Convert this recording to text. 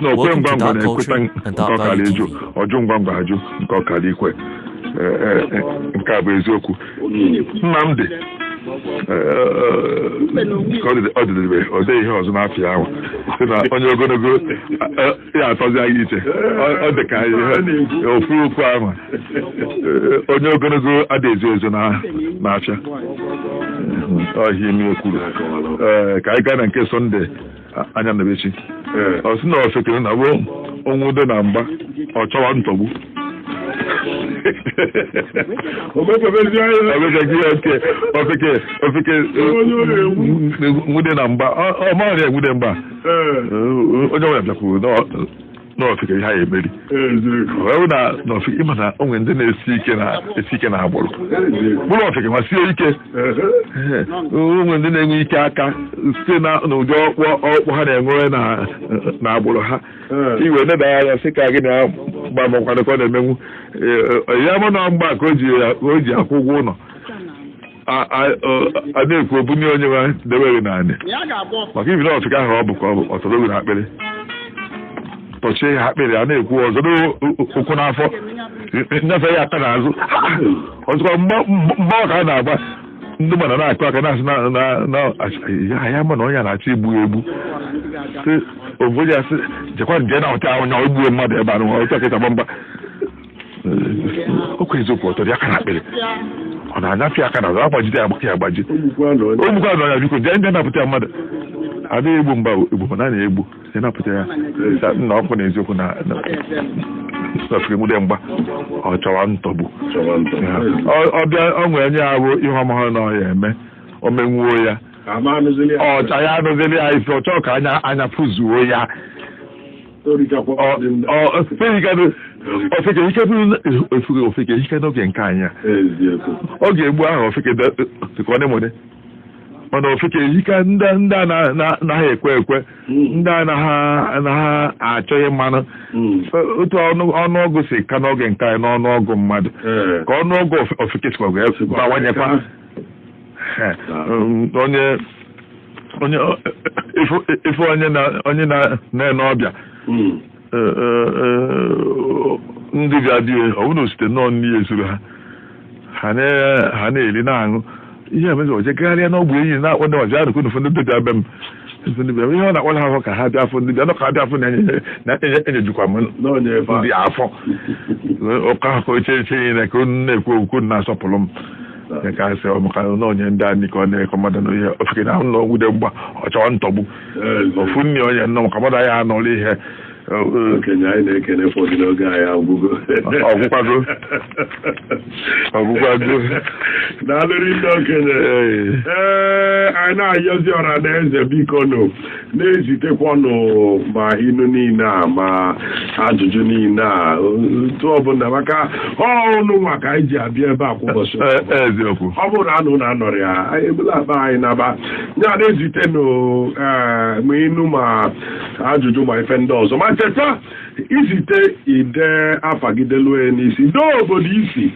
Na okwe Welcome ngwa to ngwa Dot na-ekweta Culture nke and Dot ọkara Value ịjụ TV. Ọjụ ngwa ngwa ajụ nke ọkara ikwe. Ee, ee, ee, nke a bụ eziokwu. Nnamdị, ka ọ dịdebe ọ dịghị ihe ọzọ n'afịa ahụ sị na onye ogologo ya atọzi anyị iche. Ọ dị ka ihe ofu okwu ahụ. Onye ogologo adịghị ezo ezo n'afịa ọhịa imi kwuru. Ee, ka anyị gaa na nke Sunday anya na echi. Ọ sị na ofekere na bụ onwude na mgba, ọ chọwa ntọgbu. Omefebezi anya. Ofeke ya nke ofeke ofeke Onye ọ na-egwu. Nwude na mgba, ọ mara na enwude mgba. Onye ọbụla bịakwuru na ofeke ihe a emeri. Eziokwu. Ọ bụ na ofeke, ịma na o nwere ndị na-esi ike na esi ike na agbụrụ bụrụ ofeke ma sie ike. O nwere ndị na-enwe ike aka site na n'ụdị ọkpọ ọkpọ ha na-enwe na agbụrụ ha. Iwe neda ya anya sị ka gị na gba makwanụ ka ọ na-emenwu. Ee, ya ma na mgba ka o ji akwụ ụgwọ ụlọ a na-ekwu obunye onye nwe debe gị naanị maka ibi na ofeke ahụ ọ bụ ka ọ bụ ọtọrọ gị n'akpịrị, tọchie ya akpịrị, a na-ekwu ọzọ ụkwụ n'afọ, nyefe ya aka n'azụ ọzọkwa. Mgba ka a na-agba, ndị mmadụ na-akụ aka, na-asị na ya ya ma na onye a na-achọ igbu ya egbu. Sị obodo ya sị jekwa nje na ọcha onye igbuo mmadụ ebe a na ọcha kịta gba mgba. Okwu eziokwu, ọtọrọ ya aka n'akpịrị, ọ na-anyafe aka n'azụ, agbajide ya, agbake ya agbaji. Ogbukwa na onye. O gbukwa na ọnya. Biko jee ndị napụta ya mmadụ adịghị egbu mgba egbu, mana a na-egbu jee napụta ya. Sa nna ọkụ na eziokwu na ofeke nwude mgba, ọ chọwa ntọgbu. Chọwa ntọ. Ọ bịa ọ nwere nye ya bụ ihe ọmahụrụ na ọ ya eme, o menwuo ya. Ama anụzili ya. Ọcha ya anụzili ya ife ọ chọọ ka anya fụzuo ya. Orikakwa. Ofeke ike ofeke ofeke ike n'oge nke anyị a. Eziokwu. Ọ ga-egbu ahụ ofeke dịka ọ mana ofeke ike ndị a naghị ekwe ekwe, ndị a anaghị achọ ịmanụ otu ọnụọgụ si ka n'oge nke anyị n'ọnụọgụ mmadụ ka ọnụọgụ ofeke sikwa wee bawanyekwa. Onye ife onye na onye na na-ene ọbịa, ndị bịa dị ọ bụrụ na osite nnọọ nri ezuru ha, ha na-eri na-aṅụ ihe emezi oje gagharịa n'ọgwụ enyi na-akpọ ndị ọzọ anụkwu n'ụfọdụ ndị bịa be m, ndị bịa ihe ọ na-akpọ ha afọ ka ha bịa afọ ndị bịa nọ ka ha bịa afọ na enyejukwa m N'onye ebe a. ndị afọ ụka ahụ ka oche eche niile ka unu na-ekwu okwu na-asọpụrụ m ya ka asị ọ maka na onye ndị a ka ọ na-ekọ mmadụ na ihe ofeke na ahụ na ogwude mgba, ọ chọọ ntọgbu. Ofu nni onye nnọọ maka mmadụ anyị anọrọ ihe. Okenye, anyị na-ekene fọdụ n'oge anyị agwụgo. Ọgwụkwago, ọgwụkwago. Daalụrị ndị okenye. Ee. Ee, anyị na-ayọzi ọra na eze, biko nụ na-ezitekwanụ ma inu niile a ma ajụjụ niile a otu ọbụla, maka ọnụ nwa ka anyị ji abịa ebe a kwa ụbọchị. Eziokwu. Ọ bụrụ na anụ na-anọrọ ya, anyị ebula akpa anyị naba ya. Na-ezitenụ ee ma inu ma ajụjụ ma ife ndị ọzọ, ma cheta izite ide afa gị deluo ya n'isi dee obodo isi.